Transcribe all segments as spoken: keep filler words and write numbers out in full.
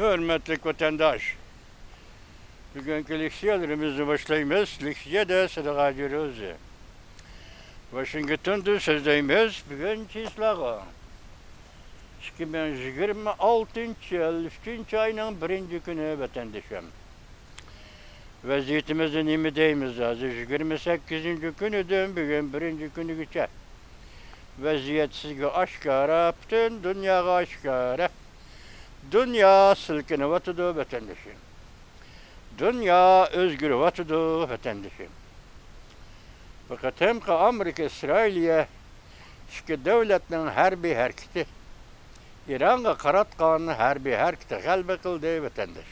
ھۆرمەتلىك ۋەتەنداش، بۈگۈنكى لېكسىيەلىرىمىزنى باشلايمىز. لېكسىيەدە سەدىقە جىروزى. ۋاشىنگتوندىن سۆزلەيمىز. بۈگۈن چىسلاغا، ئىككى مىڭ يىگىرمە ئالتىنچى يىل ئۈچىنچى ئاينىڭ بىرىنچى كۈنى، ۋەتەندىشىم. ۋەزىيىتىمىزنى نېمە دەيمىز؟ ھازىر يىگىرمە سەككىزىنچى كۈنىدىن بۈگۈن بىرىنچى كۈنىگىچە ۋەزىيەت سىزگە ئاشكارا، پۈتۈن دۇنياغا ئاشكارا. دۇنيا سىلكىنىۋاتىدۇ، ۋەتەندىشىم. دۇنيا ئۆزگىرىۋاتىدۇ، ۋەتەندىشىم. بۇ قېتىمقى ئامېرىكا ئىسرائىلىيە ئىككى دۆلەتنىڭ ھەربىي ھەرىكىتى، ئىرانغا قاراتقان ھەربىي ھەرىكىتى غەلىبە قىلدى، ۋەتەنداش.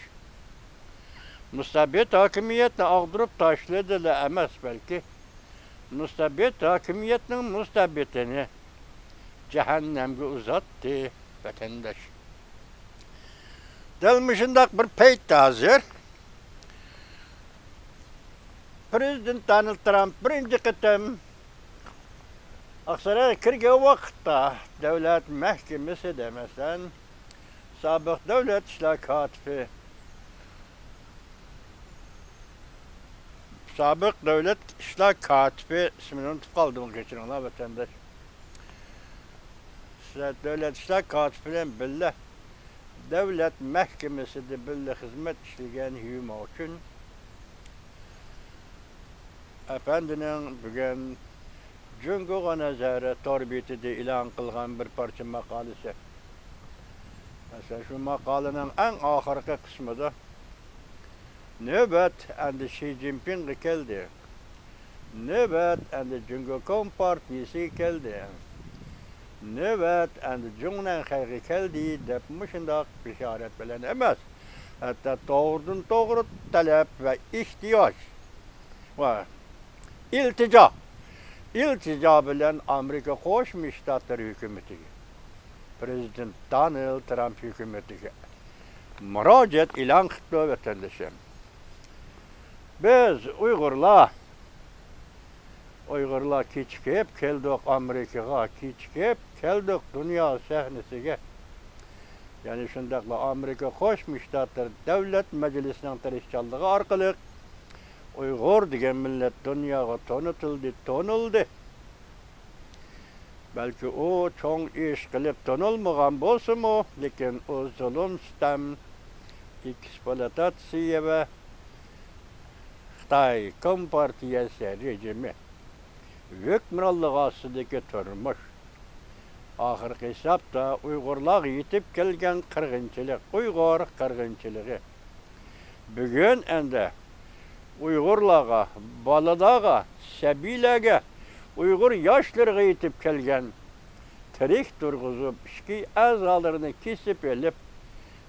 مۇستەبىت ھاكىمىيەتنى ئاغدۇرۇپ تاشلىدىلا ئەمەس، بەلكى مۇستەبىت ھاكىمىيەتنىڭ مۇستەبىتىنى جەھەننەمگە ئۇزاتتى، ۋەتەنداش. دەل مۇشۇنداق بىر پەيتتە ھازىر پرېزىدېنت دونالد ترامپ بىرىنچى قېتىم ئاقسارايغا كىرگەن ۋاقىتتا، دۆلەت مەھكىمىسىدە، مەسىلەن، سابىق دۆلەت ئىشلار كاتىپى، سابىق دۆلەت ئىشلار كاتىپى، ئىسمىنى ئۇنتۇپ قالدىم، كەچۈرۈڭلار، ۋەتەنداش. دۆلەت ئىشلار كاتىپى بىلەن بىللە دۆلەت مەھكىمىسىدە بىللە خىزمەت ئىشلىگەن يۈ ماۋچۈن ئەپەندىنىڭ بۈگۈن جۇڭگوغا نەزەر تور بېتىدە ئېلان قىلغان بىر پارچە ماقالىسى. مەسىلەن، شۇ ماقالىنىڭ ئەڭ ئاخىرقى قىسمىدا، نۆۋەت ئەمدى شى جىنپىڭغا كەلدى. نۆۋەت ئەمدى جۇڭگو كومپارتىيىسىگە كەلدى. نۆۋەت ئەمدى جۇڭنەنخەيگە كەلدى، دەپ مۇشۇنداق بېشارەت بىلەن ئەمەس، ھەتتا توغرىدىن توغرا تەلەپ ۋە ئېھتىياج ۋە ئىلتىجا، ئىلتىجا بىلەن ئامېرىكا قوشما شتاتلىرى ھۆكۈمىتىگە، پرېزىدېنت دونالد ترامپ ھۆكۈمىتىگە مۇراجىئەت ئېلان قىپتۇ، ۋەتەندىشىم. بىز ئۇيغۇرلار، ئۇيغۇرلار كېچىكىپ كەلدۇق ئامېرىكىغا، كېچىكىپ كەلدۇق دۇنيا سەھنىسىگە. يەنە شۇنداقلا ئامېرىكا قوشما شتاتلىرى دۆلەت مەجلىسىنىڭ تىرىشچانلىقى ئارقىلىق ئۇيغۇر دېگەن مىللەت دۇنياغا تونۇتۇلدى، تونۇلدى. بەلكى ئۇ چوڭ ئىش قىلىپ تونۇلمىغان بولسىمۇ، لېكىن ئۇ زۇلۇم، سىتەم، ئېكسپلۇئاتاتسىيە ۋە خىتاي كومپارتىيەسى رېجىمى ھۆكۈمرانلىقى ئاستىدىكى تۇرمۇش، ئاخىرقى ھېسابتا ئۇيغۇرلارغا يېتىپ كەلگەن قىرغىنچىلىق، ئۇيغۇر قىرغىنچىلىقى. بۈگۈن ئەمدى ئۇيغۇرلارغا، بالىلارغا، سەبىيلەرگە، ئۇيغۇر ياشلىرىغا يېتىپ كەلگەن تىرىك تۇرغۇزۇپ، ئىچكى ئەزالىرىنى كېسىپ ئېلىپ،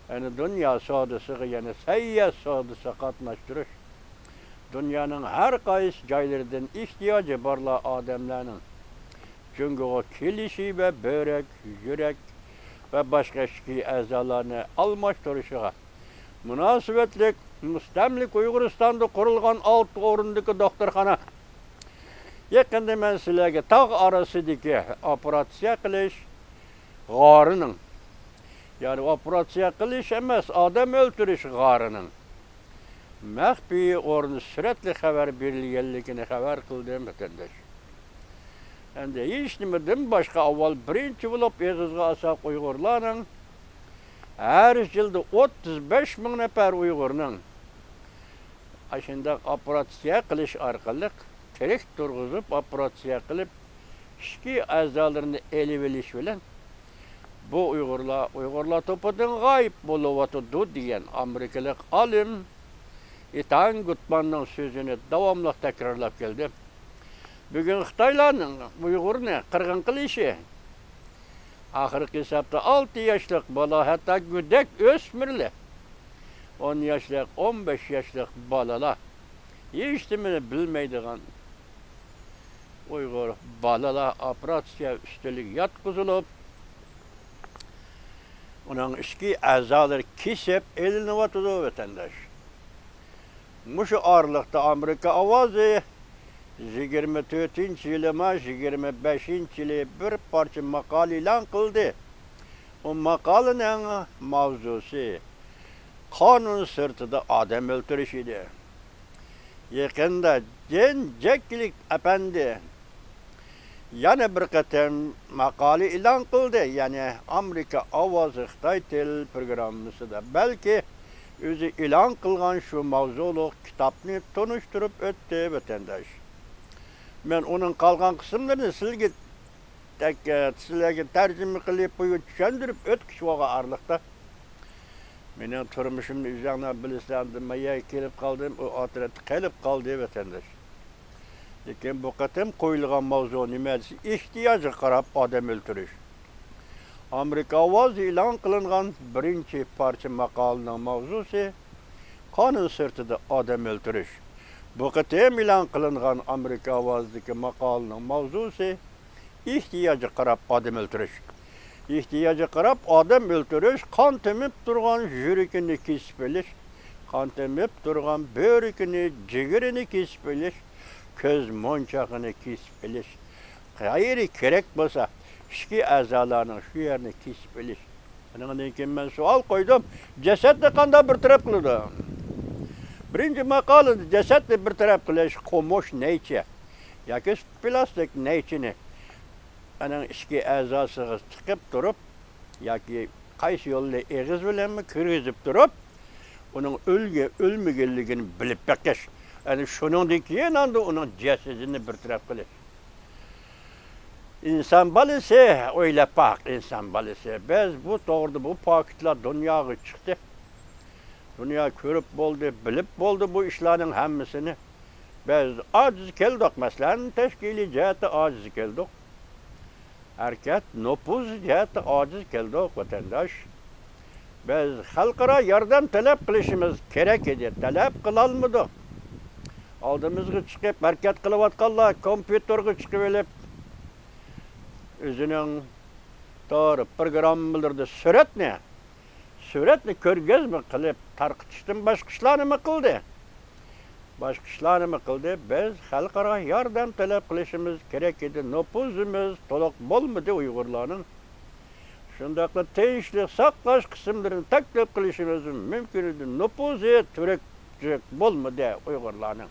يەنە دۇنيا سودىسىغا، يەنە سەييە سودىسىغا قاتناشتۇرۇش، دۇنيانىڭ ھەر قايسى جايلىرىدىن ئېھتىياجى بارلار ئادەملەرنىڭ جۇڭگوغا كېلىشى ۋە بۆرەك، يۈرەك ۋە باشقا ئىچكى ئەزالارنى ئالماشتۇرۇشىغا مۇناسىۋەتلىك مۇستەملىكە ئۇيغۇرىستاندا قۇرۇلغان ئالتە ئورۇندىكى دوختۇرخانا. يېقىندا مەن سىلەرگە تاغ ئارىسىدىكى ئوپېراتسىيە قىلىش غارىنىڭ، يەنى ئوپېراتسىيە قىلىش ئەمەس، ئادەم ئۆلتۈرۈش غارىنىڭ مەخپىي ئورنى سۈرەتلىك خەۋەر بېرىلگەنلىكىنى خەۋەر قىلدىم، ۋەتەنداش. ئەمدى ھېچنېمىدىن باشقا، ئاۋۋال بىرىنچى بولۇپ ئېغىزغا ئالساق، ئۇيغۇرلارنىڭ ھەر يىلدا ئوتتۇز بەش مىڭ نەپەر ئۇيغۇرنىڭ ئاشۇنداق ئوپېراتسىيە قىلىش ئارقىلىق، تىرىك تۇرغۇزۇپ ئوپېراتسىيە قىلىپ، ئىچكى ئەزالىرىنى ئېلىۋېلىش بىلەن، بۇ ئۇيغۇرلار ئۇيغۇرلار توپىدىن غايىب بولۇۋاتىدۇ، دېگەن ئامېرىكىلىق ئالىم ئېتان گۇتماننىڭ سۆزىنى داۋاملىق تەكرارلاپ كەلدىم. بۈگۈن خىتايلارنىڭ ئۇيغۇرنى قىرغىن قىلىشى، ئاخىرقى ھېسابتا ئالتە ياشلىق بالا، ھەتتا گۆدەك ئۆسمۈرلەر، ئون ياشلىق، ئون بەش ياشلىق بالىلار، ھېچنېمىنى بىلمەيدىغان ئۇيغۇر بالىلار ئوپېراتسىيە ئۈستىلىگە ياتقۇزۇلۇپ، ئۇنىڭ ئىچكى ئەزالىرى كېسىپ ئېلىنىۋاتىدۇ، ۋەتەنداش. مۇشۇ ئارىلىقتا ئامېرىكا ئاۋازى يىگىرمە تۆتىنچى يىلىما، يىگىرمە بەشىنچى يىلى بىر پارچە ماقالە ئېلان قىلدى. ئۇ ماقالىنىڭ ماۋزۇسى، قانۇن سىرتىدا ئادەم ئۆلتۈرۈش ئىدى. يېقىندا جېن جەككىلىك ئەپەندى يەنە بىر قېتىم ماقالە ئېلان قىلدى، يەنى ئامېرىكا ئاۋازى خىتاي تىل پروگراممىسىدا، بەلكى ئۆزى ئېلان قىلغان شۇ ماۋزۇلۇق كىتابنى تونۇشتۇرۇپ ئۆتتى، ۋەتەنداش. مەن ئۇنىڭ قالغان قىسىملىرىنى سىلگە تەك-، سىلەرگە تەرجىمە قىلىپ، بۇ چۈشەندۈرۈپ ئۆتكۈچى بولغان ئارىلىقتا، مېنىڭ تۇرمۇشۇمنى ئۆزۈڭلار بىلىسەن، ما يەرگە كېلىپ قالدىم، ئۇ ئاخىرەتتە قېلىپ قالدى، ۋەتەنداش. لېكىن بۇ قېتىم قويۇلغان ماۋزۇ نېمە دېسە، ئېھتىياجغا قاراپ ئادەم ئۆلتۈرۈش. ئامېرىكا ئاۋازى ئېلان قىلىنغان بىرىنچى پارچە ماقالىنىڭ ماۋزۇسى قانۇن سىرتىدا ئادەم ئۆلتۈرۈش. بۇ قېتىم ئېلان قىلىنغان ئامېرىكا ئاۋازىدىكى ماقالىنىڭ ماۋزۇسى ئېھتىياجغا قاراپ ئادەم ئۆلتۈرۈش. ئېھتىياجغا قاراپ ئادەم ئۆلتۈرۈش، قان تېمىپ تۇرغان يۈرىكىنى كېسىپ ئېلىش، قان تېمىپ تۇرغان بۆرىكىنى، جىگىرىنى كېسىپ ئېلىش، كۆز مونچاقىنى كېسىپ ئېلىش، قەيەر كېرەك بولسا، ئىچكى ئەزالارنىڭ شۇ يەرنى كېسىپ ئېلىش. ئۇنىڭدىن كېيىن مەن سوئال قويدۇم، جەسەتنى قانداق بىر تەرەپ قىلىدۇ؟ بىرىنچى ماقالىدە جەسەتنى بىر تەرەپ قىلىش، قومۇش نەيچە ياكى پلاستىك نەيچىنى ئۇنىڭ ئىچكى ئەزاسىغا تىقىپ تۇرۇپ ياكى قايسى يولنى ئېغىز بىلەنمۇ كىرگۈزۈپ تۇرۇپ، ئۇنىڭ ئۆلگە-، ئۆلمىگەنلىكىنى بىلىپ بېقىش. ئەنە شۇنىڭدىن كېيىن ئاندىن ئۇنىڭ جەسىتىنى بىر تەرەپ قىلىش. ئىنسان بالىسى، ئويلاپ باق، ئىنسان بالىسى. بىز بۇ توغرىدا بۇ پاكىتلار دۇنياغا چىقتى. دۇنيا كۆرۈپ بولدى، بىلىپ بولدى بۇ ئىشلارنىڭ ھەممىسىنى. بىز ئاجىز كەلدۇق، مەسىلەن، تەشكىلىي جەھەتتە ئاجىز كەلدۇق. ھەرىكەت نوپۇز جەھەتتە ئاجىز كەلدۇق، ۋەتەنداش. بىز خەلقئارا ياردەم تەلەپ قىلىشىمىز كېرەك ئىدى، تەلەپ قىلالمىدۇق. ئالدىمىزغا چىقىپ ھەرىكەت قىلىۋاتقانلار كومپيۇتېرغا چىقىۋېلىپ، ئۆزىنىڭ تور پروگراممىلىرىدا سۈرەتنى، سۈرەتنى كۆرگەزمە قىلىپ تارقىتىشتىن باشقا ئىشلارنىمۇ قىلدى. باشقا ئىشلارنىمۇ قىلدى. بىز خەلقئارا ياردەم تەلەپ قىلىشىمىز كېرەك ئىدى. نوپۇزىمىز تولۇق بولمىدى ئۇيغۇرلارنىڭ. شۇنداقلا تىنچلىق ساقلاش قىسىملىرىنى تەكلىپ قىلىشىمىز مۇمكىن ئىدى. نوپۇزى تۈرەك، تۈرەك بولمىدى ئۇيغۇرلارنىڭ.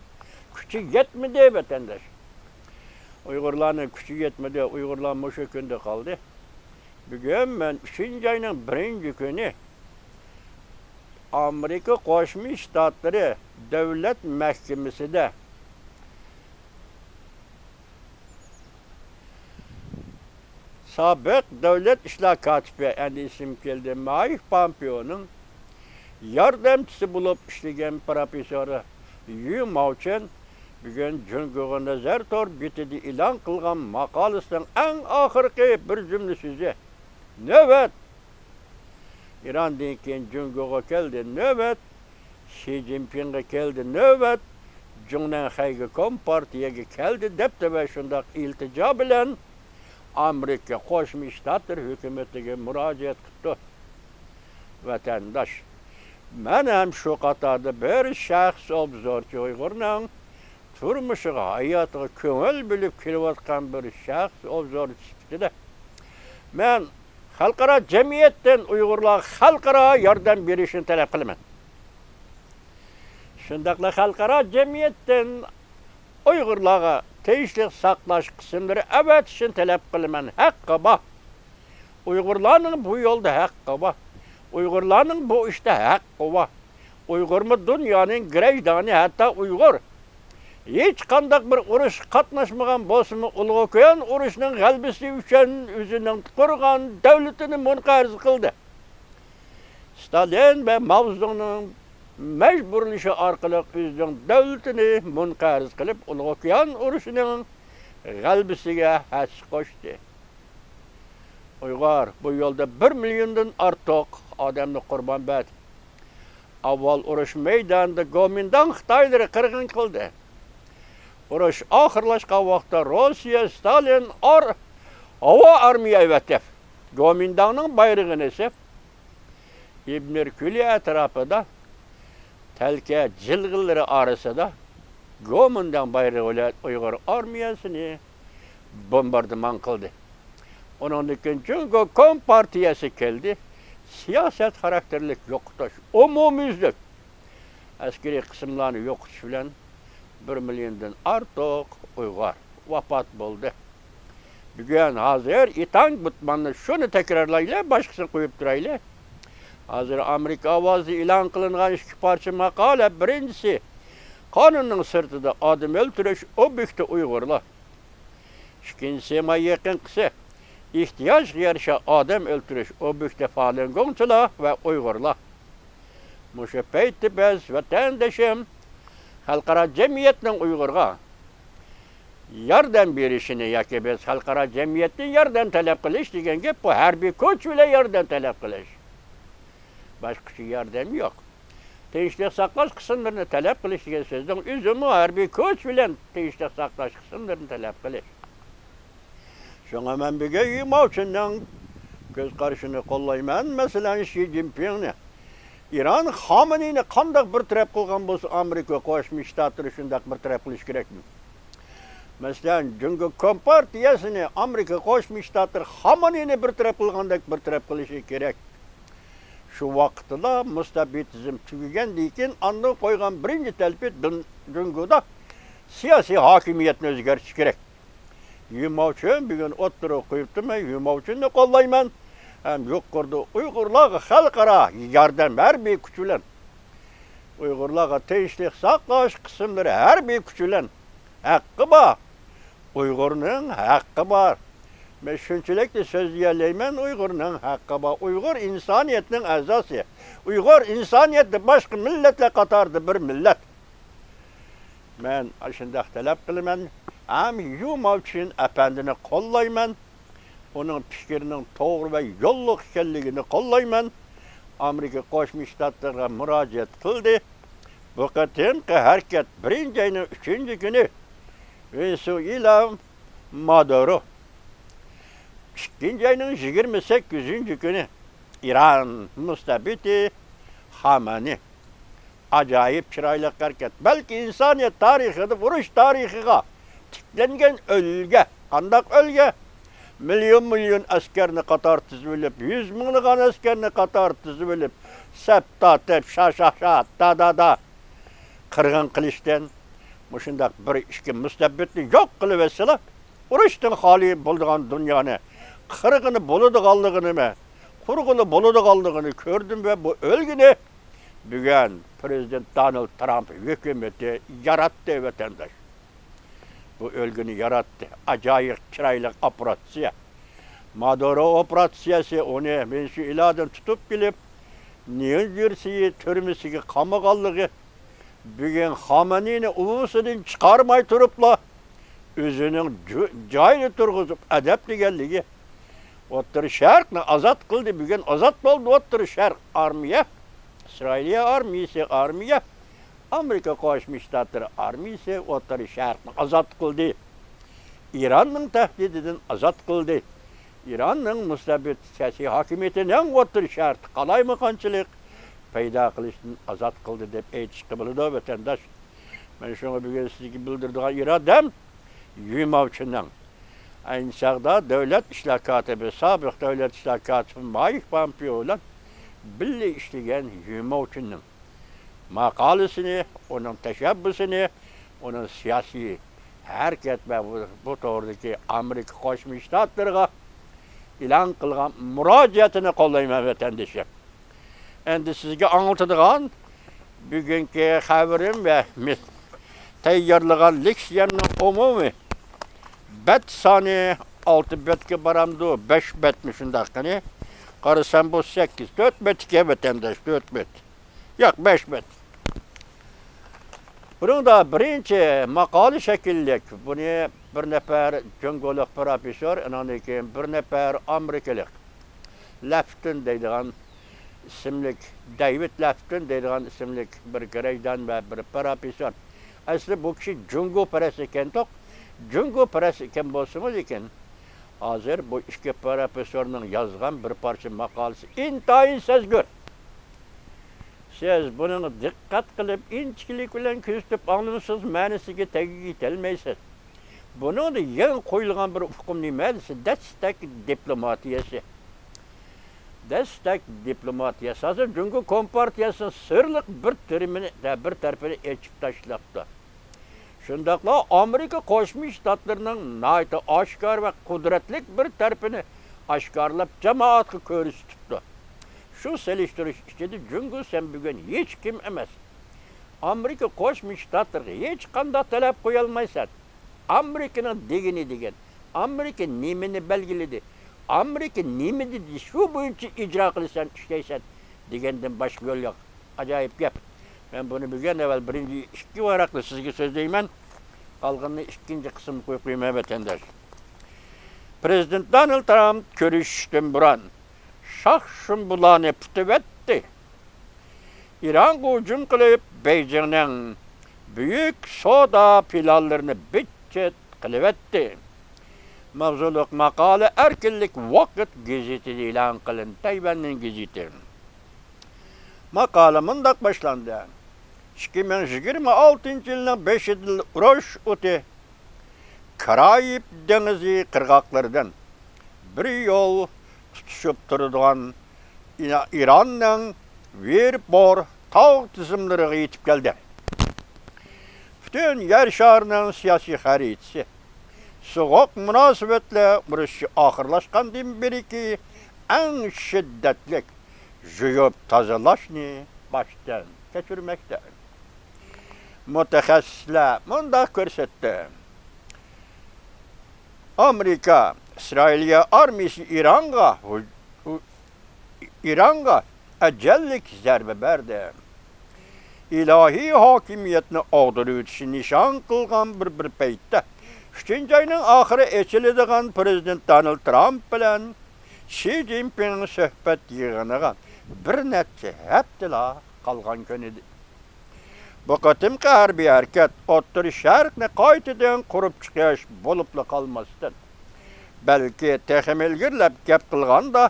كۈچى يەتمىدى، ۋەتەنداش. ئۇيغۇرلارنىڭ كۈچى يەتمىدى. ئۇيغۇرلار مۇشۇ كۈندە قالدى. بۈگۈن مەن ئۈچىنچى ئاينىڭ بىرىنچى كۈنى ئامېرىكا قوشما شتاتلىرى دۆلەت مەھكىمىسىدە سابىق دۆلەت ئىشلار كاتىپى، ئەمدى ئېسىمگە كەلدى، مايك پامپېئونىڭ ياردەمچىسى بولۇپ ئىشلىگەن پروفېسسور يۈ ماۋچېن بۈگۈن جۇڭگوغا نەزەر تور بېتىدە ئېلان قىلغان ماقالىسىنىڭ ئەڭ ئاخىرقى بىر جۈملە سۆزى، نۆۋەت! ئىراندىن كېيىن جۇڭگوغا كەلدى نۆۋەت، شى جىنپىڭغا كەلدى نۆۋەت، جۇڭنەنخەيگە كومپارتىيەگە كەلدى دەپتۇ ۋە شۇنداق ئىلتىجا بىلەن ئامېرىكا قوشما شتاتلىرى ھۆكۈمىتىگە مۇراجىئەت قىپتۇ. ۋەتەنداش، مەن ھەم شۇ قاتاردا بىر شەخس ئوبزورچى، ئۇيغۇرنىڭ تۇرمۇشىغا، ھاياتىغا كۆڭۈل بۆلۈپ كېلىۋاتقان بىر شەخس ئوبزورچى سۈپىتىدە، مەن خەلقئارا جەمئىيەتتىن ئۇيغۇرلارغا خەلقئارا ياردەم بېرىشنى تەلەپ قىلىمەن. شۇنداقلا خەلقئارا جەمئىيەتتىن ئۇيغۇرلارغا تىنچلىق ساقلاش قىسىملىرى ئەۋەتىشنى تەلەپ قىلىمەن. ھەققى بار. ئۇيغۇرلارنىڭ بۇ يولدا ھەققى بار. ئۇيغۇرلارنىڭ بۇ ئىشتا ھەققى بار. ئۇيغۇرمۇ دۇنيانىڭ گىرەجدانى، ھەتتا ئۇيغۇر ھېچقانداق بىر ئۇرۇشقا قاتناشمىغان بولسىمۇ، ئۇلۇغ كۆيۈەن ئۇرۇشىنىڭ غەلىبىسى ئۈچۈن ئۆزىنىڭ قۇرغان دۆلىتىنى مۇنقەرز قىلدى. ستالىن ۋە ماۋزېدۇڭنىڭ مەجبۇرلىشى ئارقىلىق ئۆزىنىڭ دۆلىتىنى مۇنقەرز قىلىپ، ئۇلۇغ كۆيۈەن ئۇرۇشىنىڭ غەلىبىسىگە ھەسسە قوشتى. ئۇيغۇر بۇ يولدا بىر مىليوندىن ئارتۇق ئادەمنى قۇربان بەردى. ئاۋۋال ئۇرۇش مەيدانىدا گومىنداڭ خىتايلىرى قىرغىن قىلدى. ئۇرۇش ئاخىرلاشقان ۋاقىتتا روسىيە، ستالىن ئار-، ھاۋا ئارمىيە ئەۋەتىپ، گومىنداڭنىڭ بايرىقىنى ئېسىپ، ئىبنېر كۆلى ئەتراپىدا تەلكە جىلغىلىرى ئارىسىدا گومىنداڭ بايرىقى بىلەن ئۇيغۇر ئارمىيەسىنى بومباردىمان قىلدى. ئۇنىڭدىن كېيىن جۇڭگو كومپارتىيەسى كەلدى. سىياسەت خاراكتېرلىك يوقىتىش، ئومۇميۈزلۈك ئەسكىرىي قىسىملارنى يوقىتىش بىلەن بىر مىليوندىن ئارتۇق ئۇيغۇر ۋاپات بولدى. بۈگۈن، ھازىر ئېتاڭ بۇتماننى شۇنى تەكرارلايلى، باشقىسىنى قويۇپ تۇرايلى. ھازىر ئامېرىكا ئاۋازى ئېلان قىلىنغان ئىككى پارچە ماقالە، بىرىنچىسى، قانۇننىڭ سىرتىدا ئادەم ئۆلتۈرۈش ئوبيېكتى ئۇيغۇرلار. ئىككىنچىسى، مانا يېقىنقىسى، ئېھتىياجغا يارىشا ئادەم ئۆلتۈرۈش ئوبيېكتى فالۇنگوڭچىلار ۋە ئۇيغۇرلار. مۇشۇ پەيتتە بىز، ۋەتەندىشىم، خەلقئارا جەمئىيەتنىڭ ئۇيغۇرغا ياردەم بېرىشىنى ياكى بىز خەلقئارا جەمئىيەتتىن ياردەم تەلەپ قىلىش دېگەن گەپ، بۇ ھەربىي كۈچ بىلەن ياردەم تەلەپ قىلىش. باشقىچە ياردەم يوق. تىنچلىق ساقلاش قىسىملىرىنى تەلەپ قىلىش دېگەن سۆزنىڭ ئۆزىمۇ ھەربىي كۈچ بىلەن تىنچلىق ساقلاش قىسىملىرىنى تەلەپ قىلىش. شۇڭا مەن بۈگۈن يۈ ماۋچىننىڭ كۆز قارىشىنى قوللايمەن. مەسىلەن، شى جىنپىڭنى، ئىران خامىنىينى قانداق بىر تەرەپ قىلغان بولسا، ئامېرىكا قوشما شتاتلىرى شۇنداق بىر تەرەپ قىلىشى كېرەكمۇ؟ مەسىلەن، جۇڭگو كومپارتىيەسىنى ئامېرىكا قوشما شتاتلىرى خامىنىينى بىر تەرەپ قىلغاندەك بىر تەرەپ قىلىشى كېرەك. شۇ ۋاقىتتىلا مۇستەبىتىزم تۈگىگەندىن كېيىن ئاندىن قويغان بىرىنچى تەلىپى دۇن-، جۇڭگودا سىياسىي ھاكىمىيەتنى ئۆزگەرتىش كېرەك. يۈ ماۋچۈن بۈگۈن ئوتتۇرىغا قويۇپتۇ، مەن يۈ ماۋچۈننى قوللايمەن. ھەم يۇقىرىدا ئۇيغۇرلارغا خەلقئارا ياردەم ھەربىي كۈچ بىلەن، ئۇيغۇرلارغا تىنچلىق ساقلاش قىسىملىرى ھەربىي كۈچ بىلەن ھەققى بار. ئۇيغۇرنىڭ ھەققى بار. مەن شۇنچىلىكلا سۆزلىيەلەيمەن، ئۇيغۇرنىڭ ھەققى بار. ئۇيغۇر ئىنسانىيەتنىڭ ئەزاسى. ئۇيغۇر ئىنسانىيەتتە باشقا مىللەتلەر قاتارىدا بىر مىللەت. مەن ئاشۇنداق تەلەپ قىلىمەن. ھەم يۇ ماۋچىن ئەپەندىنى قوللايمەن. ئۇنىڭ پىكرىنىڭ توغرا ۋە يوللۇق ئىكەنلىكىنى قوللايمەن. ئامېرىكا قوشما شتاتلىرىغا مۇراجىئەت قىلدى. بۇ قېتىمقى ھەرىكەت بىرىنچى ئاينىڭ ئۈچىنچى كۈنى ۋېنېسۇېلا مادۇرو، ئىككىنچى ئاينىڭ يىگىرمە سەككىزىنچى كۈنى ئىران مۇستەبىتى خامانى. ئاجايىپ چىرايلىق ھەرىكەت. بەلكى ئىنسانىيەت تارىخىدا، ئۇرۇش تارىخىغا تىكلەنگەن ئۈلگە. قانداق ئۈلگە؟ مىليون، مىليون ئەسكەرنى قاتار تىزىۋېلىپ، يۈز مىڭلىغان ئەسكەرنى قاتار تىزىۋېلىپ، سەپ تارتىپ، شا، شا، شا، دا، دا، دا، قىرغىن قىلىشتىن، مۇشۇنداق بىر ئىككى مۇستەبىتنى يوق قىلىۋەتسىلا، ئۇرۇشتىن خالىي بولىدىغان دۇنيانى قىرغىلى بولىدىغانلىقىنى، قۇرغىلى بولىدىغانلىقىنى كۆردۈم ۋە بۇ ئۈلگىنى بۈگۈن پىرېزىدېنت دونالد ترامپ ھۆكۈمىتى ياراتتى، ۋەتەنداش. بۇ ئۈلگىنى ياراتتى. ئاجايىپ چىرايلىق ئوپېراتسىيە. مادۇرو ئوپېراتسىيەسى ئۇنى ۋېنېسۇئېلادىن تۇتۇپ كېلىپ، نيۇ جېرسىي تۈرمىسىگە قامىغانلىقى، بۈگۈن خامنېينى ئۇۋىسىدىن چىقارماي تۇرۇپلا، ئۆزىنىڭ جۇ-، جايىدا تۇرغۇزۇپ ئەدەپلىگەنلىكى، ئوتتۇرا شەرقنى ئازاد قىلدى. بۈگۈن ئازاد بولدى ئوتتۇرا شەرق. ئارمىيە، ئىسرائىلىيە ئارمىيىسى، ئارمىيە، ئامېرىكا قوشما شتاتلىرى ئارمىيىسى ئوتتۇرا شەرقنى ئازاد قىلدى. ئىراننىڭ تەھدىتىدىن ئازاد قىلدى. ئىراننىڭ مۇستەبىت سىياسىي ھاكىمىيىتىنىڭ ئوتتۇرا شەرقتە قالايمىقانچىلىق پەيدا قىلىشتىن ئازاد قىلدى دەپ ئېيتىشقا بولىدۇ، ۋەتەنداش. مەن شۇڭا بۈگۈن سىزگە بىلدۈرىدىغان ئىرادەم يۈ ماۋچىنىڭ، ئەينى چاغدا دۆلەت ئىشلار كاتىپى، سابىق دۆلەت ئىشلار كاتىپى مايك پامپېئو بىلەن بىللە ئىشلىگەن يۈ ماۋچىنىڭ ماقالىسىنى، ئۇنىڭ تەشەببۇسىنى، ئۇنىڭ سىياسىي ھەرىكەت ۋە بۇ، بۇ توغرىدىكى ئامېرىكا قوشما شتاتلىرىغا ئېلان قىلغان مۇراجىئەتىنى قوللايمەن، ۋەتەندىشىم. ئەمدى سىزگە ئاڭلىتىدىغان بۈگۈنكى خەۋىرىم ۋە مې-، تەييارلىغان لېكسىيەمنىڭ ئومۇمىي بەت سانى ئالتە بەتكە بارامدۇ، بەش بەتمۇ شۇنداق قېنى. قارىسام بۇ سەككىز، تۆت بەت ئىكەن، ۋەتەنداش، تۆت بەت. ياق، بەش بەت. بۇنىڭدا بىرىنچى ماقالە شەكىللىك. بۇنى بىر نەپەر جۇڭگولۇق پروفېسسور، ئۇنىڭدىن كېيىن بىر نەپەر ئامېرىكىلىق لەفتون دەيدىغان ئىسىملىك، دەيۋىد لەفتون دەيدىغان ئىسىملىك بىر گىرەجدان ۋە بىر پروفېسسور. ئەسلى بۇ كىشى جۇڭگوپەرەس ئىكەنتۇق. جۇڭگوپەرەس ئىكەن بولسىمۇ، لېكىن ھازىر بۇ ئىككى پروفېسسورنىڭ يازغان بىر پارچە ماقالىسى ئىنتايىن سەزگۈر. سىز بۇنىڭغا دىققەت قىلىپ، ئىنچىكىلىك بىلەن كۆزىتىپ ئاڭلىمىسىڭىز، مەنىسىگە تېگىگە يېتەلمەيسىز. بۇنىڭدا يېڭى قويۇلغان بىر ئۇقۇم نېمە دېسە، دەستەك دىپلوماتىيەسى. دەستەك دىپلوماتىيە ئاساسەن جۇڭگو كومپارتىيەسىنىڭ سىرلىق بىر تۈرىمىنى، بىر تەرىپىنى ئېچىپ تاشلاپتۇ. شۇنداقلا ئامېرىكا قوشما شتاتلىرىنىڭ ناھايىتى ئاشكارا ۋە قۇدرەتلىك بىر تەرىپىنى ئاشكارىلاپ جامائەتكە كۆرسىتىپتۇ. شۇ سېلىشتۇرۇش ئىچىدە جۇڭگو سەن بۈگۈن ھېچكىم ئەمەس. ئامېرىكا قوشما شتاتلىرىغا ھېچقانداق تەلەپ قويالمايسەن. ئامېرىكىنىڭ دېگىنى دېگەن. ئامېرىكا نېمىنى بەلگىلىدى؟ ئامېرىكا نېمە دېدى؟ شۇ بويىچە ئىجرا قىلىسەن، ئىشلەيسەن دېگەندىن باشقا يول يوق. ئاجايىپ گەپ. مەن بۇنى بۈگۈن ئەۋۋەل بىرىنچى ئىككى ۋاراقنى سىزگە سۆزلەيمەن. قالغىنىنى ئىككىنچى قىسىمغا قويۇپ قويىمەن، ۋەتەنداش. پرېزىدېنت دونالد ترامپ كۆرۈشۈشتىن بۇرۇن شاخ-شۇمبىلارنى پۈتۈۋەتتى. ئىرانغا ھۇجۇم قىلىپ، بېيجىڭنىڭ بۈيۈك سودا پىلانلىرىنى بىت-چىت قىلىۋەتتى. ماۋزۇلۇق ماقالە ئەركىنلىك ۋاقىت گېزىتىدە ئېلان قىلىندى، تەيۋەننىڭ گېزىتى. ماقالە مۇنداق باشلاندى: ئىككى مىڭ يىگىرمە ئالتىنچى يىلنىڭ بېشىدىلا ئۇرۇش ئوتى كارايىب دېڭىزى قىرغاقلىرىدىن بىر يول تۇتىشىپ تۇرىدىغان ئىراننىڭ ۋىربور تاغ تىزىملىرىغا يېتىپ كەلدى. پۈتۈن يەر شارىنىڭ سىياسىي خەرىتىسى، سوغۇق مۇناسىۋەتلەر ئۇرۇشى ئاخىرلاشقاندىن بېرىكى ئەڭ شىددەتلىك يۇيۇپ تازىلاشنى باشتىن كەچۈرمەكتە. مۇتەخەسسىسلەر مۇنداق كۆرسەتتى: ئامېرىكا ئىسرائىلىيە ئارمىيىسى ئىرانغا ھۇ-، ھۇ-، ئىرانغا ئەجەللىك زەربە بەردى. ئىلاھىي ھاكىمىيەتنى ئاغدۇرۇۋېتىشنى نىشان قىلغان بىر، بىر پەيتتە، ئۈچىنچى ئاينىڭ ئاخىرى ئېچىلىدىغان پرېزىدېنت دونالد ترامپ بىلەن شى جىنپىڭ سۆھبەت يىغىنىغا بىر نەچچە ھەپتىلا قالغان كۈنىدى. بۇ قېتىمقى ھەربىي ھەرىكەت ئوتتۇرا شەرقنى قايتىدىن قۇرۇپ چىقىش بولۇپلا قالماستىن، بەلكى تېخىمۇ ئىلگىرىلەپ گەپ قىلغاندا،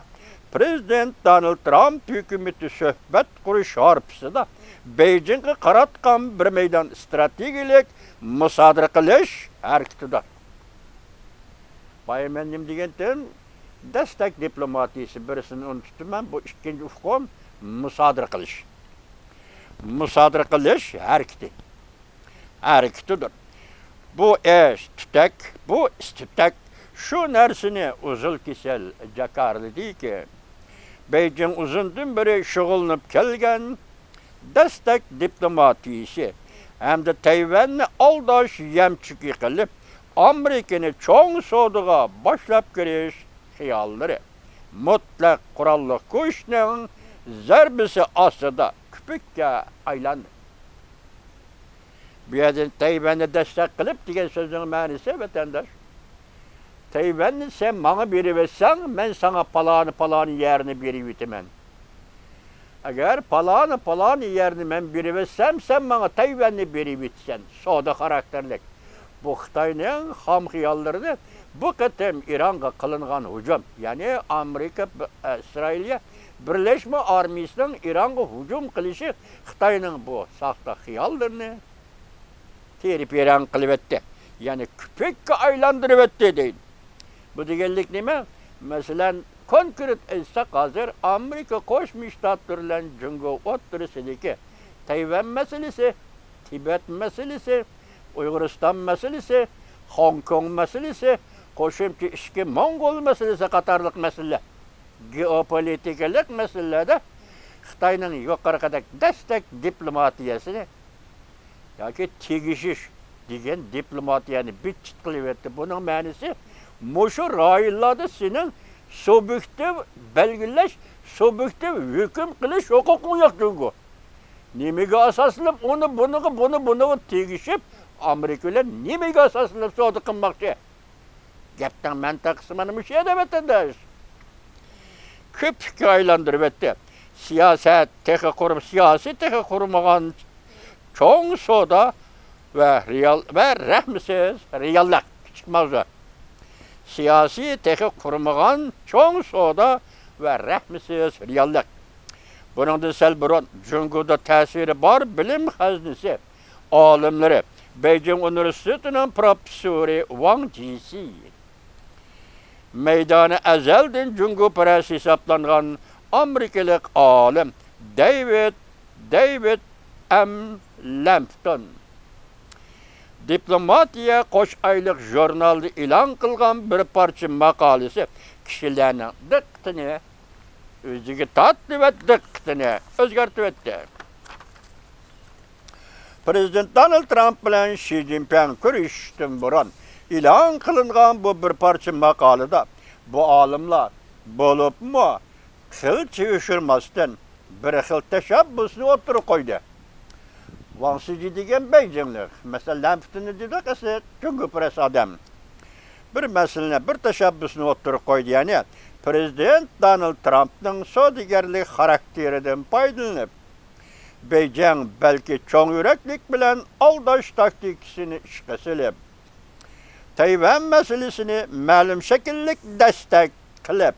پرېزىدېنت دونالد ترامپ ھۆكۈمىتى سۆھبەت قۇرۇش ھارپىسىدا بېيجىڭغا قاراتقان بىر مەيدان ئىستراتېگىيەلىك مۇسادىرە قىلىش ھەرىكىتىدۇر. بايا مەن نېمە دېگەنتىم؟ دەستەك دىپلوماتىيىسى، بىرسىنى ئۇنتۇپتىمەن، بۇ ئىككىنچى ئۇقۇم مۇسادىرە قىلىش. مۇسادىرە قىلىش ھەرىكىتى. ھەرىكىتىدۇر. بۇ ئىش تۈتەك، بۇ ئىش تۈتەك. شۇ نەرسىنى ئۇزۇل كېسەل جاكارلىدىكى، بېيجىڭ ئۇزۇندىن بېرى شۇغۇللىنىپ كەلگەن دەستەك دىپلوماتىيىسى ھەمدە تەيۋەننى ئالداش يەمچۈكى قىلىپ، ئامېرىكىنى چوڭ سودىغا باشلاپ كىرىش خىياللىرى مۇتلەق قوراللىق كۈچنىڭ زەربىسى ئاستىدا كۆپۈككە ئايلاندى. بۇ يەردىن تەيۋەننى دەستەك قىلىپ دېگەن سۆزنىڭ مەنىسى، ۋەتەنداش، تەيۋەننى سەن ماڭا بېرىۋەتسەڭ، مەن ساڭا پالانى، پالانى يەرنى بېرىۋېتىمەن. ئەگەر پالانى، پالانى يەرنى مەن بېرىۋەتسەم، سەن ماڭا تەيۋەننى بېرىۋېتىسەن. سودا خاراكتېرلىك. بۇ خىتاينىڭ خام خىياللىرىدىن بۇ قېتىم ئىرانغا قىلىنغان ھۇجۇم، يەنى ئامېرىكا، ئىسرائىلىيە بىرلەشمە ئارمىيىسىنىڭ ئىرانغا ھۇجۇم قىلىشى خىتاينىڭ بۇ ساختا خىياللىرىنى تېرە-پېرەڭ قىلىۋەتتى. يەنى كۆپۈككە ئايلاندۇرۇۋەتتى دەيدۇ. بۇ دېگەنلىك نېمە؟ مەسىلەن، كونكرېت ئېيتساق، ھازىر ئامېرىكا قوشما شتاتلىرى بىلەن جۇڭگو ئوتتۇرىسىدىكى تەيۋەن مەسىلىسى، تىبەت مەسىلىسى، ئۇيغۇرىستان مەسىلىسى، خوڭكوڭ مەسىلىسى، قوشۇمچە ئىچكى موڭغۇل مەسىلىسى قاتارلىق مەسىلىلەر، گېئوپولىتىكىلىق مەسىلىلەردە خىتاينىڭ يۇقىرىقىدەك دەستەك دىپلوماتىيەسىنى ياكى تېگىشىش دېگەن دىپلوماتىيەنى بىت-چىت قىلىۋەتتى. بۇنىڭ مەنىسى، مۇشۇ رايونلاردا سېنىڭ سۇبيېكتىپ بەلگىلەش، سۇبيېكتىپ ھۆكۈم قىلىش ھوقۇقۇڭ يوق جۇڭگو. نېمىگە ئاساسلىنىپ ئۇنى بۇنىغا، بۇنى بۇنىغا تېگىشىپ، ئامېرىكا بىلەن نېمىگە ئاساسلىنىپ سودا قىلماقچى؟ گەپنىڭ مەنتىقىسى مانا مۇشۇ يەردە، ۋەتەنداش. كۆپۈككە ئايلاندۇرۇۋەتتى. سىياسەت تېخى قۇرۇم-، سىياسىي تېخى قۇرۇمىغان چوڭ سودا ۋە رېئال، ۋە رەھمىسىز رېئاللىق. كىچىك ماۋزۇ. سىياسىي تېخى قۇرۇمىغان چوڭ سودا ۋە رەھمىسىز رېئاللىق. بۇنىڭدىن سەل بۇرۇن جۇڭگودا تەسىرى بار بىلىم خەزنىسى ئالىملىرى، بېيجىڭ ئۇنىۋېرسىتېتىنىڭ پروفېسسورى ۋاڭ جىسى، مەيدانى ئەزەلدىن جۇڭگوپەرەس ھېسابلانغان ئامېرىكىلىق ئالىم دېۋىد، دېۋىد ئېم لامپتون دىپلوماتىيە قوش ئايلىق ژۇرنالدا ئېلان قىلغان بىر پارچە ماقالىسى كىشىلەرنىڭ دىققىتىنى ئۆزىگە تارتتى ۋە دىققىتىنى ئۆزگەرتىۋەتتى. پىرېزىدېنت دونالد ترامپ بىلەن شى جىنپىڭ كۆرۈشۈشتىن بۇرۇن ئېلان قىلىنغان بۇ بىر پارچە ماقالىدا بۇ ئالىملار بولۇپمۇ قىلچە يوشۇرماستىن، بىر خىل تەشەببۇسنى ئوتتۇرىغا قويدى. ۋاڭ سىجى دېگەن بېيجىڭلىق، مەسىلەن، لامپتوننى دېدۇق، ئەسلى جۇڭگوپەرەس ئادەم. بىر مەسىلىنى، بىر تەشەببۇسنى ئوتتۇرىغا قويدى، يەنى پىرېزىدېنت دونالد ترامپنىڭ سودىگەرلىك خاراكتېرىدىن پايدىلىنىپ، بېيجىڭ بەلكى چوڭ يۈرەكلىك بىلەن ئالداش تاكتىكىسىنى ئىشقا سېلىپ، تەيۋەن مەسىلىسىنى مەلۇم شەكىللىك دەستەك قىلىپ،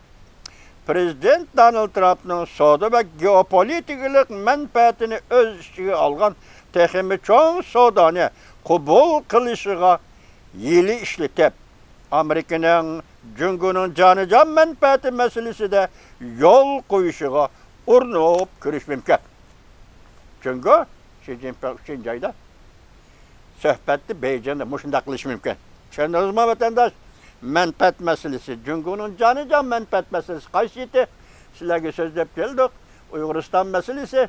پىرېزىدېنت دونالد ترامپنىڭ سودا ۋە گېئوپولىتىكىلىق مەنپەئەتىنى ئۆز ئىچىگە ئالغان تېخىمۇ چوڭ سودانى قوبۇل قىلىشىغا ھىيلە ئىشلىتىپ، ئامېرىكىنىڭ جۇڭگونىڭ جانىجان مەنپەئەتى مەسىلىسىدە يول قويۇشىغا ئۇرۇنۇپ كۆرۈشى مۇمكىن. جۇڭگو شى جىنپىڭ ئۈچىنچى ئايدا سۆھبەتتە بېيجىڭدا مۇشۇنداق قىلىشى مۇمكىن. چۈشەندىڭىزمۇ، ۋەتەنداش؟ مەنپەئەت مەسىلىسى، جۇڭگونىڭ جانىجان مەنپەئەت مەسىلىسى قايسى ئىدى؟ سىلەرگە سۆزلەپ كەلدۇق. ئۇيغۇرىستان مەسىلىسى،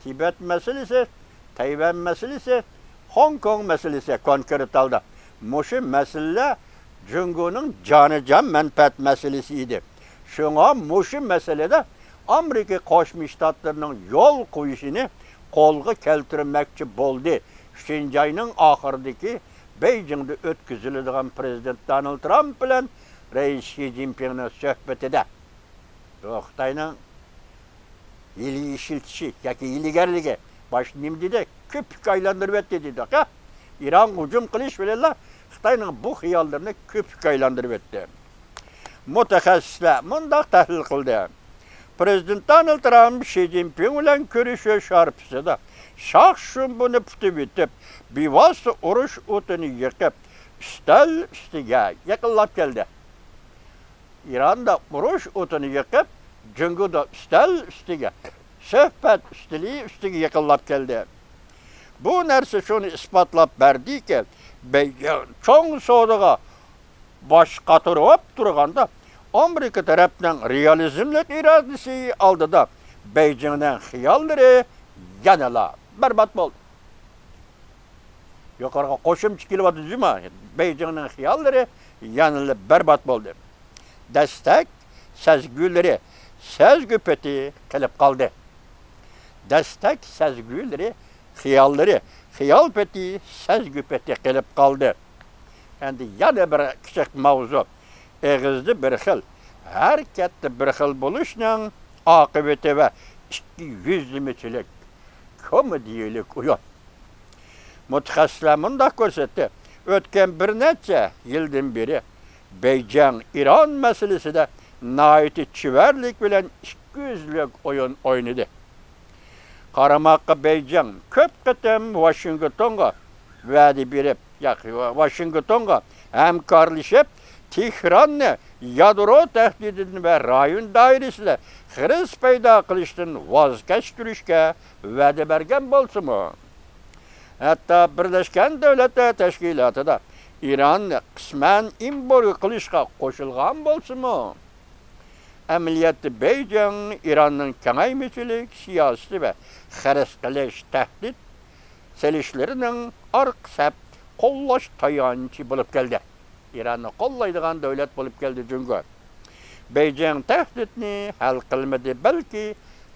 تىبەت مەسىلىسى، تەيۋەن مەسىلىسى، خوڭكوڭ مەسىلىسى كونكرېت ھالدا. مۇشۇ مەسىلىلەر جۇڭگونىڭ جانىجان مەنپەئەت مەسىلىسى ئىدى. شۇڭا مۇشۇ مەسىلىدە ئامېرىكا قوشما شتاتلىرىنىڭ يول قويۇشىنى قولغا كەلتۈرمەكچى بولدى. ئۈچىنچى ئاينىڭ ئاخىرىدىكى بېيجىڭدا ئۆتكۈزۈلىدىغان پىرېزىدېنت دونالد ترامپ بىلەن رەئىس شى جىنپىڭنىڭ سۆھبىتىدە. بۇ خىتاينىڭ ھىيلە ئىشلىتىشى ياكى ھىيلىگەرلىكى. باشتا نېمە دېدى؟ كۆپۈككە ئايلاندۇرۇۋەتتى دېدۇق، ھە؟ ئىرانغا ھۇجۇم قىلىش بىلەنلا خىتاينىڭ بۇ خىياللىرىنى كۆپۈككە ئايلاندۇرۇۋەتتى. مۇتەخەسسىسلەر مۇنداق تەھلىل قىلدى. پىرېزىدېنت دونالد ترامپ شى جىنپىڭ بىلەن كۆرۈشۈش شارپىسىدا شاخ شۇمبىنى پۇتىۋېتىپ، بىۋاسىتە ئۇرۇش ئوتىنى يېقىپ، ئۈستەل ئۈستىگە يېقىنلاپ كەلدى. ئىراندا ئۇرۇش ئوتىنى يېقىپ، جۇڭگودا ئۈستەل ئۈستىگە، سۆھبەت ئۈستىلى ئۈستىگە يېقىنلاپ كەلدى. بۇ نەرسە شۇنى ئىسپاتلاپ بەردىكى، بېيجىڭ چوڭ سودىغا باش قاتۇرۇپ تۇرغاندا، ئامېرىكا تەرەپنىڭ رېئالىزملىق ئىرادىسى ئالدىدا بېيجىڭنىڭ خىياللىرى يەنىلا بەربات بولدى. يۇقىرىغا قوشۇمچە كېلىۋاتىدۇ جۇما. بېيجىڭنىڭ خىياللىرى يەنىلا بەربات بولدى. دەستەك سەزگۈلىرى سەزگۈ پېتى قېلىپ قالدى. دەستەك سەزگۈلىرى خىياللىرى خىيال پېتى سەزگۈ پېتى قېلىپ قالدى. ئەمدى يەنە بىر كىچىك ماۋزۇ. ئېغىزدا بىر خىل، ھەرىكەتتە بىر خىل بولۇشنىڭ ئاقىۋىتى ۋە ئىككى يۈزلىمىچىلىك كومېدىيىلىك ئويۇن. مۇتەخەسسىسلەر مۇنداق كۆرسەتتى، ئۆتكەن بىر نەچچە يىلدىن بېرى بېيجىڭ ئىران مەسىلىسىدە ناھايىتى چېۋەرلىك بىلەن ئىككى يۈزلۈك ئويۇن ئوينىدى. قارىماققا بېيجىڭ كۆپ قېتىم ۋاشىنگتونغا ۋەدە بېرىپ، ياق، ۋاشىنگتونغا ھەمكارلىشىپ، تېھراننى يادرو تەھدىتىدىن ۋە رايون دائىرىسىدە خىرىس پەيدا قىلىشتىن ۋاز كەچتۈرۈشكە ۋەدە بەرگەن بولسىمۇ، ھەتتا بىرلەشكەن دۆلەتلەر تەشكىلاتىدا ئىراننى قىسمەن ئېمبارگو قىلىشقا قوشۇلغان بولسىمۇ، ئەمەلىيەتتە بېيجىڭ ئىراننىڭ كېڭەيمىچىلىك سىياسىتى ۋە خىرىس قىلىش، تەھدىت سېلىشلىرىنىڭ ئارقا سەپ قوللاش تايانچى بولۇپ كەلدى. ئىراننى قوللايدىغان دۆلەت بولۇپ كەلدى جۇڭگو. بېيجىڭ تەھدىتنى ھەل قىلمىدى، بەلكى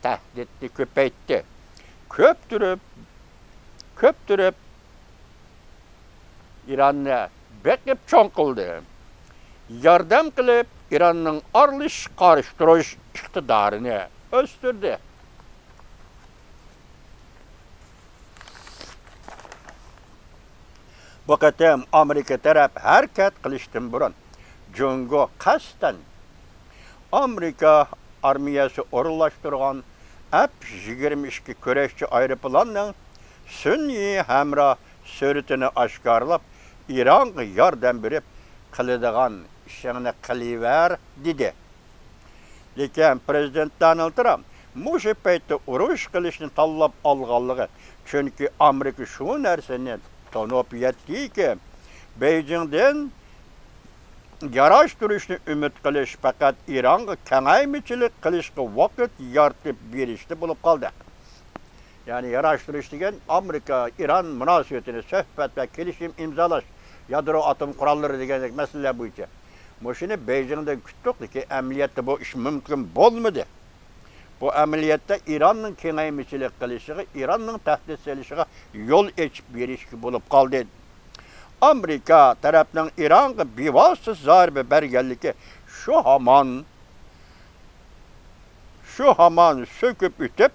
تەھدىتنى كۆپەيتتى. كۆپتۈرۈپ، كۆپتۈرۈپ ئىراننى بېقىپ چوڭ قىلدى. ياردەم قىلىپ، ئىراننىڭ ئارىلىشىش، قارشى تۇرۇش ئىقتىدارىنى ئۆستۈردى. بۇ قېتىم ئامېرىكا تەرەپ ھەرىكەت قىلىشتىن بۇرۇن، جۇڭگو قەستەن ئامېرىكا ئارمىيەسى ئورۇنلاشتۇرغان ئەپ يىگىرمە ئىككى كۈرەشچى ئايروپىلاننىڭ سۈنئىي ھەمراھ سۈرىتىنى ئاشكارىلاپ، ئىرانغا ياردەم بېرىپ، قىلىدىغان ئىشىڭنى قىلىۋەر، دېدى. لېكىن پىرېزىدېنت دونالد ترامپ مۇشۇ پەيتتە ئۇرۇش قىلىشنى تاللاپ ئالغانلىقى، چۈنكى ئامېرىكا شۇ نەرسىنى تونۇپ يەتتىكى، بېيجىڭدىن ياراشتۇرۇشنى ئۈمىد قىلىش پەقەت ئىرانغا كېڭەيمىچىلىك قىلىشقا ۋاقىت يارىتىپ بېرىشتە بولۇپ قالدى. يەنى ياراشتۇرۇش دېگەن ئامېرىكا ئىران مۇناسىۋىتىنى سۆھبەت ۋە كېلىشىم ئىمزالاش، يادرو ئاتوم قوراللىرى دېگەندەك مەسىلىلەر بويىچە. مۇشۇنى بېيجىڭدىن كۈتتۇق، لېكىن ئەمەلىيەتتە بۇ ئىش مۇمكىن بولمىدى. بۇ ئەمەلىيەتتە ئىراننىڭ كېڭەيمىچىلىك قىلىشىغا، ئىراننىڭ تەھدىت سېلىشىغا يول ئېچىپ بېرىشكە بولۇپ قالدى. ئامېرىكا تەرەپنىڭ ئىرانغا بىۋاسىتە زەربە بەرگەنلىكى شۇ ھامان، شۇ ھامان سۆكۈپ ئۆتۈپ،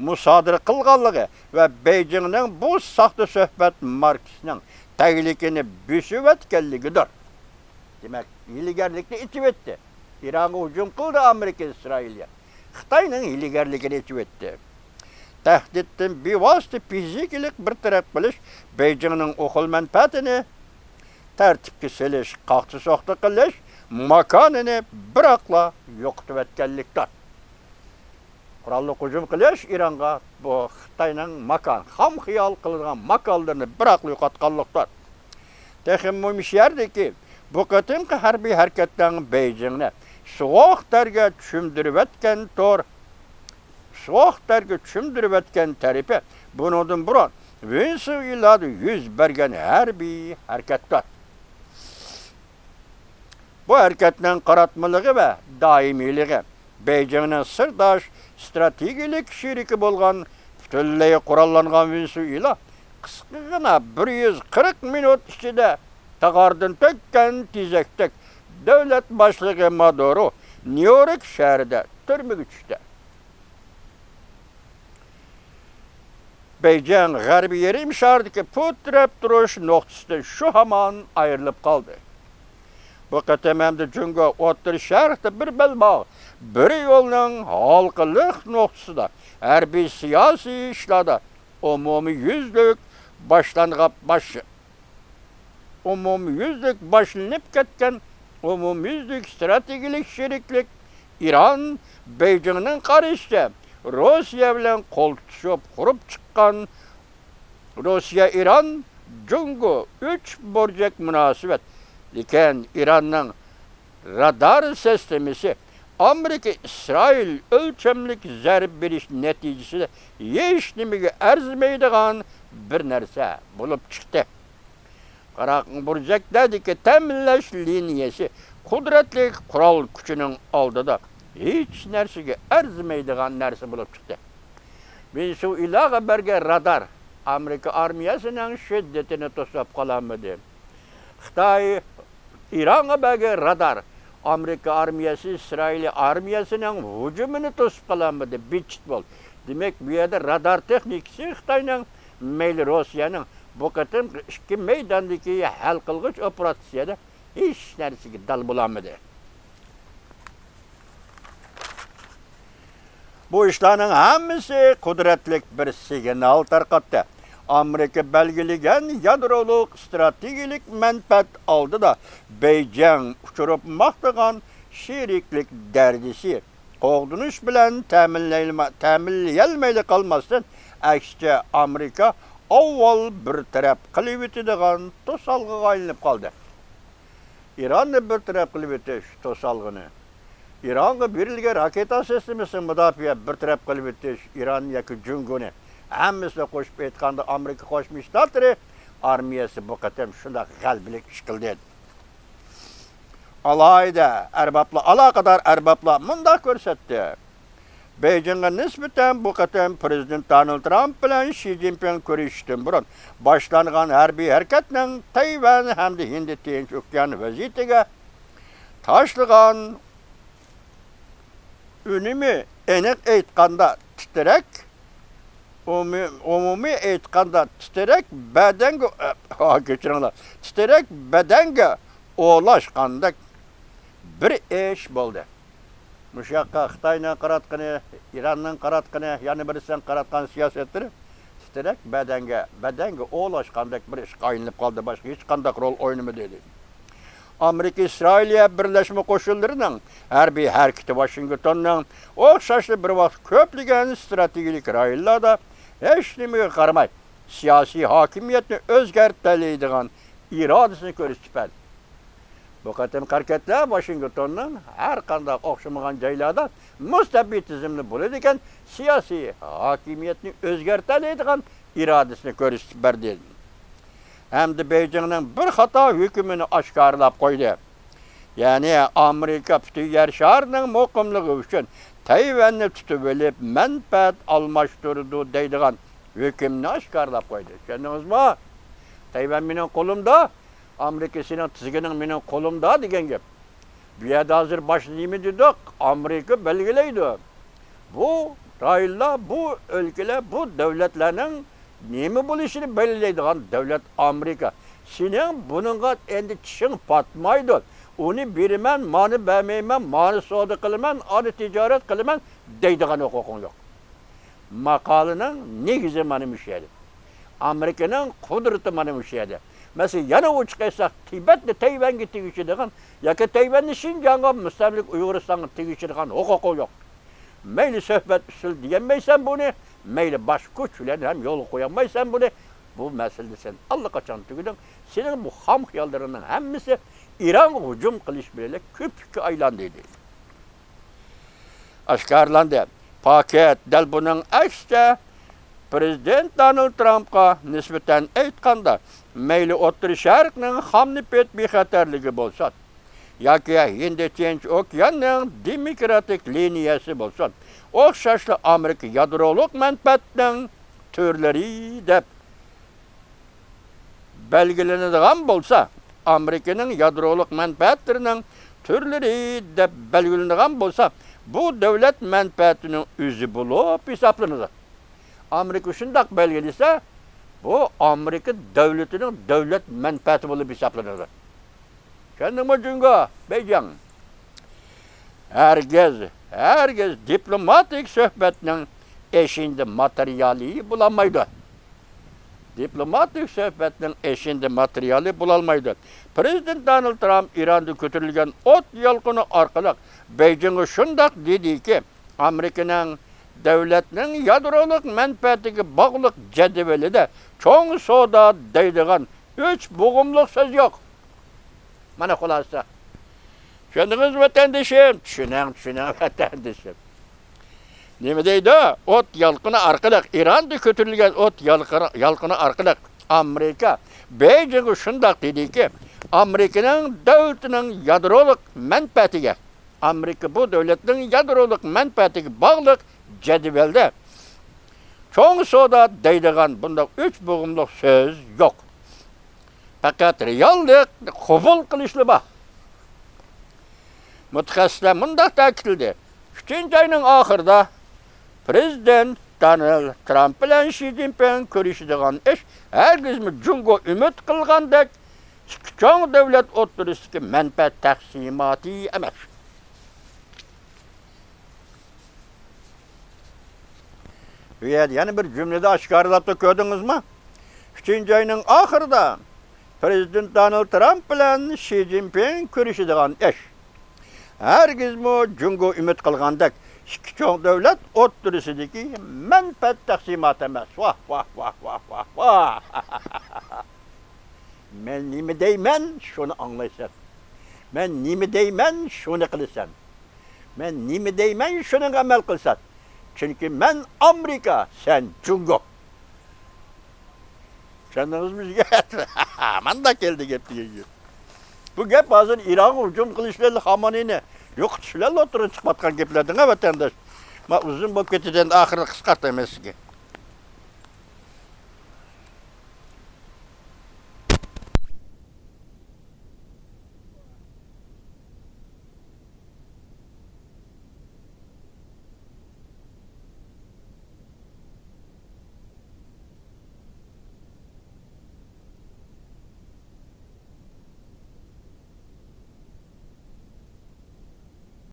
مۇسادىرە قىلغانلىقى ۋە بېيجىڭنىڭ بۇ ساختا سۆھبەت ماركىسىنىڭ تەگلىكىنى بۆسۈۋەتكەنلىكىدۇر. دېمەك، ھىيلىگەرلىكنى ئېچىۋەتتى. ئىرانغا ھۇجۇم قىلدى ئامېرىكا، ئىسرائىلىيە. خىتاينىڭ ھىيلىگەرلىكىنى ئېچىۋەتتى. تەھدىتتىن بىۋاسىتە فىزىكىلىق بىر تەرەپ قىلىش بېيجىڭنىڭ ئوقۇل مەنپەئەتىنى تەرتىپكە سېلىش، قاقتى-سوقتى قىلىش ماكانىنى بىراقلا يوقىتىۋەتكەنلىكتۇر. قوراللىق ھۇجۇم قىلىش ئىرانغا بۇ خىتاينىڭ ماكان، خام خىيال قىلىدىغان ماكانلىرىنى بىراقلا يوقاتقانلىقتۇر. تېخىمۇ مۇشۇ يەردىكى بۇ قېتىمقى ھەربىي ھەرىكەتنىڭ بېيجىڭنى سوغۇق تەرگە چۆمدۈرۈۋەتكەن تور، سوغۇق تەرگە چۆمدۈرۈۋەتكەن تەرىپى بۇنىڭدىن بۇرۇن ۋېنېسۇېلادا يۈز بەرگەن ھەربىي ھەرىكەتتۇر. بۇ ھەرىكەتنىڭ قاراتمىلىقى ۋە دائىمىيلىقى بېيجىڭنىڭ سىرداش، ئىستراتېگىيەلىك شېرىكى بولغان پۈتۈنلەي قوراللانغان ۋېنېسۇېلا قىسقىغىنا بىر يۈز قىرىق مىنۇت ئىچىدە تاغاردىن تۆككەن تېزەكتەك دۆلەت باشلىقى مادۇرو نيۇ يورك شەھىرىدە تۈرمىگە چۈشتى. بېيجىڭ غەربىي يېرىم شاردىكى پۇت تىرەپ تۇرۇش نۇقتىسىدىن شۇ ھامان ئايرىلىپ قالدى. بۇ قېتىم ئەمدى جۇڭگو ئوتتۇرا شەرقتە بىر بەلباغ، بىر يولنىڭ ھالقىلىق نۇقتىسىدا ھەربىي سىياسىي ئىشلاردا ئومۇميۈزلۈك باشلانغان باش، ئومۇميۈزلۈك باشلىنىپ كەتكەن ئومۇميۈزلۈك ئىستراتېگىيەلىك شېرىكلىك ئىران، بېيجىڭنىڭ قارىشىچە، روسىيە بىلەن قول تۇتۇشۇپ قۇرۇپ چىققان روسىيە، ئىران، جۇڭگو ئۈچ بۇرجەك مۇناسىۋەت. لېكىن ئىراننىڭ رادار سىستېمىسى ئامېرىكا ئىسرائىل ئۆلچەملىك زەربە بېرىش نەتىجىسىدە ھېچنېمىگە ئەرزىمەيدىغان بىر نەرسە بولۇپ چىقتى. قاراڭغۇ بۇرجەكلەردىكى تەمىنلەش لىنىيەسى قۇدرەتلىك قورال كۈچىنىڭ ئالدىدا ھېچ نەرسىگە ئەرزىمەيدىغان نەرسە بولۇپ چىقتى. ۋېنېسۇېلاغا بەرگەن رادار ئامېرىكا ئارمىيەسىنىڭ شىددىتىنى توسۇپ قالالمىدى. خىتاي ئىرانغا بەرگەن رادار ئامېرىكا ئارمىيەسى ئىسرائىلىيە ئارمىيەسىنىڭ ھۇجۇمىنى توسۇپ قالالمىدى، بىتچىت بولدى. دېمەك، بۇ يەردە رادار تېخنىكىسى خىتاينىڭ، مەيلى روسىيەنىڭ بۇ قېتىمقى ئىككى مەيداندىكى ھەل قىلغۇچ ئوپېراتسىيەدە ھېچ نەرسىگە دال بولالمىدى. بۇ ئىشلارنىڭ ھەممىسى قۇدرەتلىك بىر سىگنال تارقاتتى. ئامېرىكا بەلگىلىگەن يادرولۇق ئىستراتېگىيەلىك مەنپەئەت ئالدىدا بېيجىڭ ئۇچۇرۇپ ماختىغان شېرىكلىك دەرىجىسى قوغدىنىش بىلەن تەمىنلەيلىما-، تەمىنلىيەلمەيلا قالماستىن، ئەكسىچە، ئامېرىكا ئاۋۋال بىر تەرەپ قىلىۋېتىدىغان توسالغۇغا ئايلىنىپ قالدى. ئىراننى بىر تەرەپ قىلىۋېتىش توسالغۇنى، ئىرانغا بېرىلگەن راكېتا سىستېمىسىنى مۇداپىئە بىر تەرەپ قىلىۋېتىش، ئىران ياكى جۇڭگونى، ھەممىسىنى قوشۇپ ئېيتقاندا، ئامېرىكا قوشما شتاتلىرى ئارمىيەسى بۇ قېتىم شۇنداق غەلىبىلىك ئىش قىلدى. ئالاھىدە ئەربابلار، ئالاقىدار ئەربابلار مۇنداق كۆرسەتتى. بېيجىڭغا نىسبەتەن بۇ قېتىم پىرېزىدېنت دونالد ترامپ بىلەن شى جىنپىڭ كۆرۈشۈشتىن بۇرۇن باشلانغان ھەربىي ھەرىكەتنىڭ تەيۋەن ھەمدە ھىندى تىنچ ئوكيان ۋەزىيىتىگە تاشلىغان ئۈنۈمى، ئېنىق ئېيتقاندا، تىترەك، ئومۇ-، ئومۇمىي ئېيتقاندا، تىترەك بەدەنگە، ئا، كەچۈرۈڭلار، تىترەك بەدەنگە ئولاشقاندەك بىر ئىش بولدى. مۇشۇ ياققا خىتاينىڭ قاراتقىنى، ئىراننىڭ قاراتقىنى، يەنە بىرسىنىڭ قاراتقان سىياسەتلىرى تىترەك بەدەنگە، بەدەنگە ئولاشقاندەك بىر ئىشقا ئايلىنىپ قالدى، باشقا ھېچقانداق رول ئوينىمىدى، دېدى. ئامېرىكا ئىسرائىلىيە بىرلەشمە قوشۇنلىرىنىڭ ھەربىي ھەرىكىتى ۋاشىنگتوننىڭ ئوخشاشلا بىر ۋاقىت كۆپلىگەن ئىستراتېگىيەلىك رايونلاردا ھېچنېمىگە قارىماي، سىياسىي ھاكىمىيەتنى ئۆزگەرتەلەيدىغان ئىرادىسىنى كۆرسىتىپ بەردى. بۇ قېتىمقى ھەرىكەتلەر ۋاشىنگتوننىڭ ھەر قانداق ئوخشىمىغان جايلاردا مۇستەبىت تۈزۈمنى بولىدىكەن، سىياسىي ھاكىمىيەتنى ئۆزگەرتەلەيدىغان ئىرادىسىنى كۆرسىتىپ بەردى. ھەمدە بېيجىڭنىڭ بىر خاتا ھۆكۈمىنى ئاشكارىلاپ قويدى. يەنى ئامېرىكا پۈتۈن يەر شارىنىڭ مۇقىملىقى ئۈچۈن تەيۋەننى تۇتۇۋېلىپ مەنپەئەت ئالماشتۇرىدۇ دەيدىغان ھۆكۈمنى ئاشكارىلاپ قويدى. چۈشەندىڭىزمۇ؟ تەيۋەن مېنىڭ قولۇمدا، ئامېرىكا سېنىڭ تىزگىنىڭ مېنىڭ قولۇمدا دېگەن گەپ. بۇ يەردە ھازىر باشتا نېمە دېدۇق؟ ئامېرىكا بەلگىلەيدۇ. بۇ رايونلار، بۇ ئۆلكىلەر، بۇ دۆلەتلەرنىڭ نېمە بولۇشىنى بەلگىلەيدىغان دۆلەت ئامېرىكا. سېنىڭ بۇنىڭغا ئەمدى چىشىڭ پاتمايدۇ. ئۇنى بېرىمەن، مانى بەرمەيمەن، مانى سودا قىلىمەن، ئانى تىجارەت قىلىمەن دەيدىغان ھوقۇقۇڭ يوق. ماقالىنىڭ نېگىزى مانا مۇشۇ يەردە. ئامېرىكىنىڭ قۇدرىتى مانا مۇشۇ يەردە. مەسىلەن، يەنە ئوچۇق ئېيتساق، تىبەتنى تەيۋەنگە تېگىشىدىغان ياكى تەيۋەننى شىنجاڭغا، مۇستەملىكە ئۇيغۇرىستانغا تېگىشىدىغان ھوقۇقى يوق. مەيلى سۆھبەت ئۇسۇلى دېيەلمەيسەن بۇنى، مەيلى باشقا كۈچ بىلەن ھەم يولغا قويالمايسەن بۇنى. بۇ مەسىلىنى سەن ئاللىقاچان تۈگىدىڭ. سېنىڭ بۇ خام خىياللىرىڭنىڭ ھەممىسى ئىرانغا ھۇجۇم قىلىش بىلەن كۆپۈككە ئايلاندى، دېدى. ئاشكارىلاندى. پاكىت دەل بۇنىڭ ئەكسىچە، پىرېزىدېنت دونالد ترامپقا نىسبەتەن ئېيتقاندا، مەيلى ئوتتۇرا شەرقنىڭ خام نېفىت بىخەتەرلىكى بولسۇن ياكى ھىندى تىنچ ئوكياننىڭ دېموكراتىك لىنىيەسى بولسۇن، ئوخشاشلا ئامېرىكا يادرولۇق مەنپەئەتنىڭ تۈرلىرى دەپ بەلگىلىنىدىغان بولسا، ئامېرىكىنىڭ يادرولۇق مەنپەئەتلىرىنىڭ تۈرلىرى دەپ بەلگىلىنىدىغان بولسا، بۇ دۆلەت مەنپەئەتىنىڭ ئۆزى بولۇپ ھېسابلىنىدۇ. ئامېرىكا شۇنداق بەلگىلىسە، بۇ ئامېرىكا دۆلىتىنىڭ دۆلەت مەنپەئەتى بولۇپ ھېسابلىنىدۇ. چۈشەندىڭمۇ جۇڭگو، بېيجىڭ؟ ھەرگىز، ھەرگىز دىپلوماتىك سۆھبەتنىڭ ئېشىندى ماتېرىيالى بولالمايدۇ. دىپلوماتىك سۆھبەتنىڭ ئېشىندى ماتېرىيالى بولالمايدۇ. پىرېزىدېنت دونالد ترامپ ئىراندا كۆتۈرۈلگەن ئوت يالقۇنى ئارقىلىق بېيجىڭغا شۇنداق دېدىكى، ئامېرىكىنىڭ دۆلەتنىڭ يادرولۇق مەنپەئەتىگە باغلىق جەدۋىلىدە چوڭ سودا دەيدىغان ئۈچ بوغۇملۇق سۆز يوق. مانا خۇلاسە. چۈشەندىڭىز، ۋەتەندىشىم؟ چۈشىنىڭ، چۈشىنىڭ، ۋەتەندىشىم. نېمە دەيدۇ؟ ئوت يالقۇنى ئارقىلىق، ئىراندا كۆتۈرۈلگەن ئوت يالقۇنى، يالقۇنى ئارقىلىق ئامېرىكا بېيجىڭغا شۇنداق دېدىكى، ئامېرىكىنىڭ دۆلىتىنىڭ يادرولۇق مەنپەئەتىگە، ئامېرىكا بۇ دۆلەتنىڭ يادرولۇق مەنپەئەتىگە باغلىق جەدۋەلدە چوڭ سودا دەيدىغان بۇنداق ئۈچ بوغۇملۇق سۆز يوق. پەقەت رېئاللىقنى قوبۇل قىلىشلا بار. مۇتەخەسسىسلەر مۇنداق تەكىتلىدى، ئۈچىنچى ئاينىڭ ئاخىرىدا پىرېزىدېنت دونالد ترامپ بىلەن شى جىنپىڭ كۆرۈشىدىغان ئىش ھەرگىزمۇ جۇڭگو ئۈمىد قىلغاندەك ئىككى چوڭ دۆلەت ئوتتۇرىسىدىكى مەنپەئەت تەقسىماتى ئەمەس. بۇ يەردە يەنە بىر جۈملىدە ئاشكارىلاپتۇ، كۆردىڭىزمۇ؟ ئۈچىنچى ئاينىڭ ئاخىرىدا پىرېزىدېنت دونالد ترامپ بىلەن شى جىنپىڭ كۆرۈشىدىغان ئىش ھەرگىزمۇ جۇڭگو ئۈمىد قىلغاندەك ئىككى چوڭ دۆلەت ئوتتۇرىسىدىكى مەنپەئەت تەقسىماتى ئەمەس. ۋاھ، ۋاھ، ۋاھ، ۋاھ، ۋاھ، ۋاھ. مەن نېمە دەيمەن، شۇنى ئاڭلايسەن. مەن نېمە دەيمەن، شۇنى قىلىسەن. مەن نېمە دەيمەن، شۇنىڭغا ئەمەل قىلىسەن. چۈنكى مەن ئامېرىكا، سەن جۇڭگو. چۈشەندىڭىزمۇ؟ مانداق كەلدى گەپ دېگەن گەپ. بۇ گەپ ھازىر ئىرانغا ھۇجۇم قىلىش بىلەن خامانىنى يوقىتىش بىلەن ئوتتۇرىغا چىقىۋاتقان گەپلەر دەڭە، ۋەتەنداش. ما ئۇزۇن بولۇپ كېتىدۇ، ئەمدى ئاخىرىنى قىسقارتايمەن سىزگە.